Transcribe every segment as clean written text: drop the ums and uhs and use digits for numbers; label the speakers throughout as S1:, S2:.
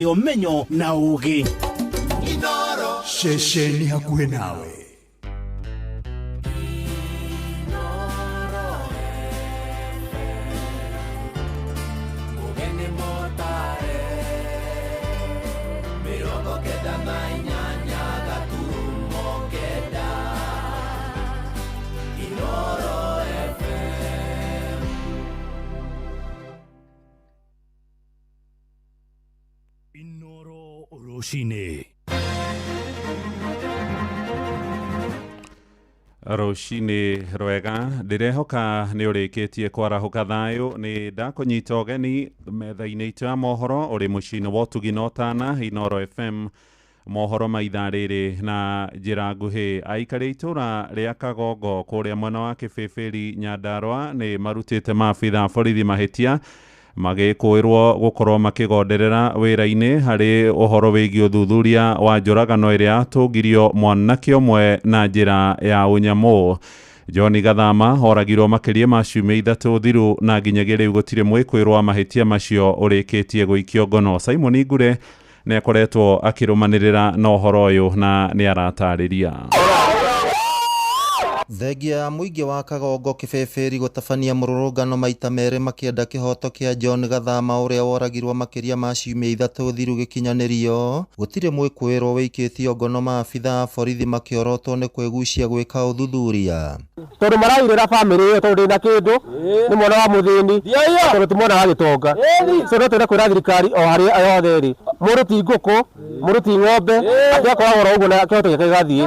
S1: Ũmenyo na ũgĩ.
S2: Ceceni hakuhĩ nawe. Inoro rũcinĩ.
S3: Rũcinĩ rwega, ndĩrehoka nĩ ũrĩkĩtie kwarahũka thayũ. Nĩ ndakũnyita ũgeni metha-inĩ itũ ya mohoro ũrĩ mũciĩ-inĩ wa ũtugi na ũtana Inoro FM, mohoro ma ithaa rĩrĩ na njĩra nguhĩ. Aikari a itũra rĩa Kagongo kũrĩa mwena wa Kĩbĩbĩri Nyandarũa nĩ marutĩte maabitha a borithi mahĩtia magĩkũĩrwo gũkorwo makĩgonderera wĩra-inĩ harĩ ũhoro wĩgiĩ ũthuthuria wa njũragano ĩrĩa yatũngirio mwanake ũmwe na njĩra ya ũnyamũ. John Gathama oragirwo makĩria ma ciumia 3 thiru na nginyagia rĩu gũtirĩ mwĩkũĩrwo wa mahĩtia macio ũrĩkĩtie gũikio ngono. Simon Ngure nĩ akoretwo akĩrũmanĩrĩra na ũhoro ũyũ na nĩ aratarĩria.
S4: Thengia ya mũingĩ wa Kagongo Kĩbĩbĩri gũtabania mũrũrũngano maita merĩ makĩenda kĩhoto kĩa John Gathama ũrĩa woragirwo makĩria ma ciumia 3 thiru gĩkinyanĩrio. Gũtirĩ mwĩkũĩrwo wĩikĩtio ngono maabitha a borithi makĩorotwo nĩ kwĩgucia gwĩka ũthuthuria.
S5: Tondũ marairĩra bamĩrĩ ĩyo tondũ ndĩna kĩndũ, nĩ mwana wa mũthĩni, tondũ ti mwana wa gĩtonga. So no twende kwĩra thirikari o harĩa yothe ĩrĩ, mũndũ ti ngũkũ, mũndũ ti ng'ombe, atĩ akoragwo oro ũguo na kĩhoto gĩake gĩgathiĩ.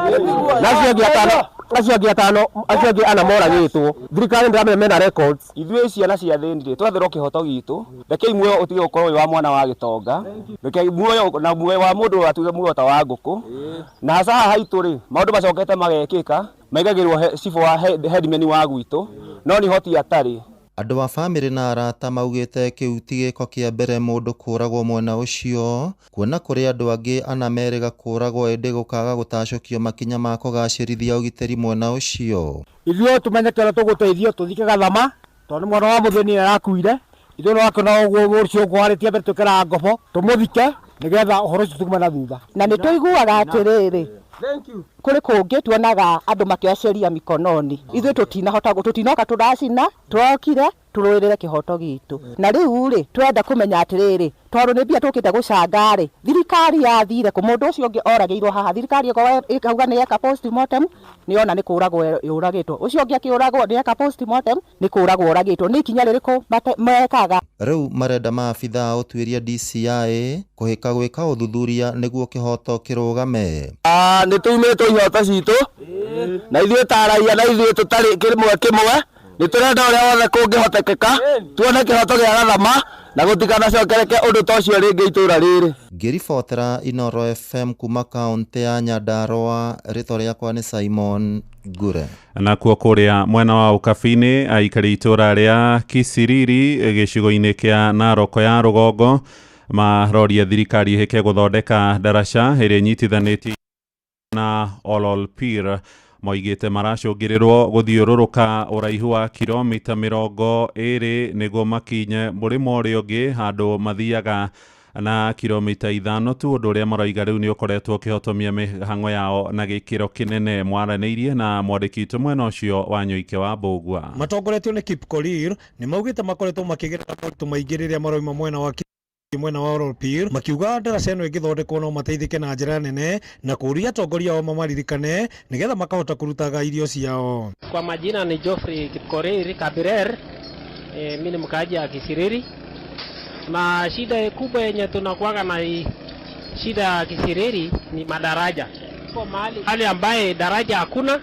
S5: Na acio angĩ atano, acio angĩ atano, acio angĩ ana moragĩtwo. Thirikari ndĩramenya mena records.
S6: Ithuĩ ciana cia thĩni rĩ, twetherwo kĩhoto gitũ. Rekei muoyo ũtige gũkorwo wĩ wa mwana wa gĩtonga. Rekei muoyo na muoyo wa mũndũ atuĩke muoyo ta wa ngũkũ. Na hasa haha haitũ rĩ, maũndũ macokete magekĩka, maigagĩrwo cibũ wa headman wa gwitũ, no nĩ hoti atarĩ.
S4: Andũ a bamĩrĩ na arata maugĩte kĩu ti gĩko kĩa mbere mũndũ kũragwo mwena ũcio, kuona kũrĩ andũ angĩ ana merĩga kũragwo ĩndĩ gũkaga gũtacũkio makinya ma kũgacĩrithia ũgitĩri mwena ũcio.
S5: Ithuĩ tũmenye kĩrĩa tũgũteithio tũthike Gathama, tondũ nĩ mwana wa mũthĩni arakuire. Ithuĩ no akĩona ũguo ũcio ũkũharĩtie mbere twĩkĩraga ngobo tũmũthike nĩgetha ũhoro ũcio tume na thutha.
S7: Na nĩ tũiguaga atĩrĩrĩ, kũrĩ kũngĩ tuonaga andũ makĩoya sheria mikononi. Ithuĩ tũtinahota, tũtinoka tũracina, twokire tũrũĩrĩre kĩhoto gitũ. Na rĩu rĩ, twenda kũmenya atĩrĩrĩ, tondũ nĩ mbia tũkĩte gũcanga rĩ, thirikari yathire kũ? Mũndũ ũcio ũngĩ oragĩirwo haha, thirikari ĩkauga nĩ eka postmortem, nĩ ona nĩ kũragwo yũragĩtwo. Ũcio ũngĩ akĩũragwo nĩ eka postmortem, nĩ kũragwo oragĩtwo. Nĩ ikinya rĩrĩkũ mekaga?
S4: Rĩu marenda maabitha a ũtuĩria DCI kũhĩka gwĩka ũthuthuria nĩguo kĩhoto kĩrũgame.
S6: Nĩ tũimĩtwo ihoto citũ, na ithuĩ ta raia, na ithuĩ tũtarĩ kĩmwe kĩmwe, nĩ tũrenda ũrĩa wothe kũngĩhotekeka tuone kĩhoto kĩa Gathama na gũtikanacokereke ũndũ ta ũcio rĩngĩ itũra rĩrĩ.
S4: Ngĩribotera Inoro FM kuma kaũntĩ ya Nyandarũa, rĩtwa rĩakwa nĩ Simon Ngure.
S3: Nakuo kũrĩa mwena wa Ũkabi-inĩ, aikari itũra rĩa Kisiriri gĩcigo-inĩ kĩa Narok ya rũgongo maroria thirikari ĩhĩke gũthondeka ndaraca ĩrĩa ĩnyitithanĩtie na Ololpir. Moigĩte maracũngĩrĩrwo gũthiũrũrũka ũraihu wa kilomita 20 nĩguo makinye mũrĩmo ũrĩa ũngĩ handũ mathiaga na kilomita 5 tu, ũndũ ũrĩa maroiga rĩu nĩ ũkoretwo ũkĩhotomia mĩhang'o yao na gĩkĩro kĩnene. Mwaranĩirie na mwandĩki witũ mwena ũcio wa Nyoike wa Mbũgua.
S8: Matongoretio nĩ Kipkorir nĩ maugĩte makoretwo makĩgerera moritũ maingĩ rĩrĩa maroima mwena wa Ololpir, makiuga ndaraca ĩno ĩngĩthondekwo no mateithĩke na njĩra nene na kũũria atongoria ao mamaririkane nĩgetha makahota kũrutaga irio ciao.
S9: Kwa majina ni Geoffrey Kipkorir Kabirer, mimi ni mkaaji wa Kisiriri, na shida kubwa yenye tunakuwaga na shida ya Kisiriri ni madaraja. Kwa mahali hali ambaye daraja hakuna,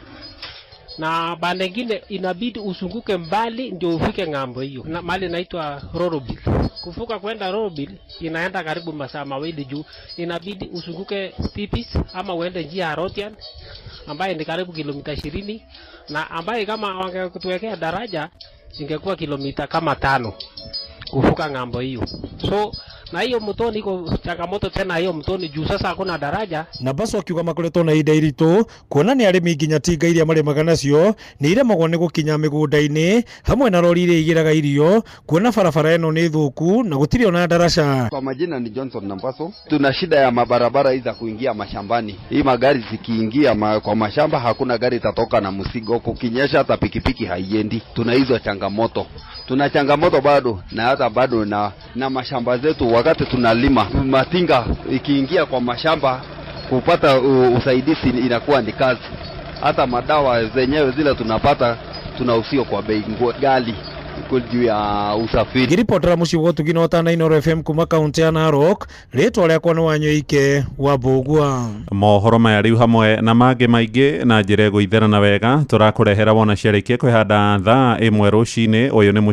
S9: na bande nyingine inabidi usunguke mbali ndio ufike ng'ambo hiyo. Na mahali inaitwa Rorobil. Kuvuka kwenda Rorobil inaenda karibu masaa 2 juu inabidi usunguke Tipis ama uende njia ya Rotian ambaye ni karibu kilomita 20, na ambaye kama wangekutuwekea daraja ingekuwa kilomita kama 5 kuvuka ng'ambo hiyo. So Na hiyo mtoni iko changamoto tena hiyo mtoni juu sasa hakuna daraja.
S8: Na Mbaso akiuga makoretwo na ihinda iritũ kuona nĩ arĩmi nginya tinga iria marĩmaga nacio nĩ iremagwo nĩ gũkinya mĩgũnda-inĩ hamwe na rori iria igĩraga irio kuona barabara ĩno nĩ thũku na gũtirĩ ona ndaraca.
S10: Kwa majina ni Johnson Nambaso. Tuna shida ya mabarabara hizi za kuingia mashambani. Hii magari zikiingia kwa mashamba hakuna gari itatoka na mzigo, kukinyesha hata pikipiki haiendi. Tuna hizo changamoto, tuna changamoto bado na hata bado na mashamba zetu, wakati tunalima matinga ikiingia kwa mashamba kupata usaidizi inakuwa ni kazi. Hata madawa zenyewe zile tunapata tunauzia kwa bei ghali juu ya usafiri.
S8: Ngĩribotera mũciĩ wa ũtugi na ũtana Inooro FM kuma kaunti ya Narok, rĩtwa rĩakwa nĩ Wanyoike wa Mbũgua.
S3: Mohoro maya rĩu hamwe na mangĩ maingĩ na njĩra ĩgũitherana wega tũrakũrehera wona ciarĩkia kwĩhanda thaa 1 rũcinĩ. Ũyũ nĩ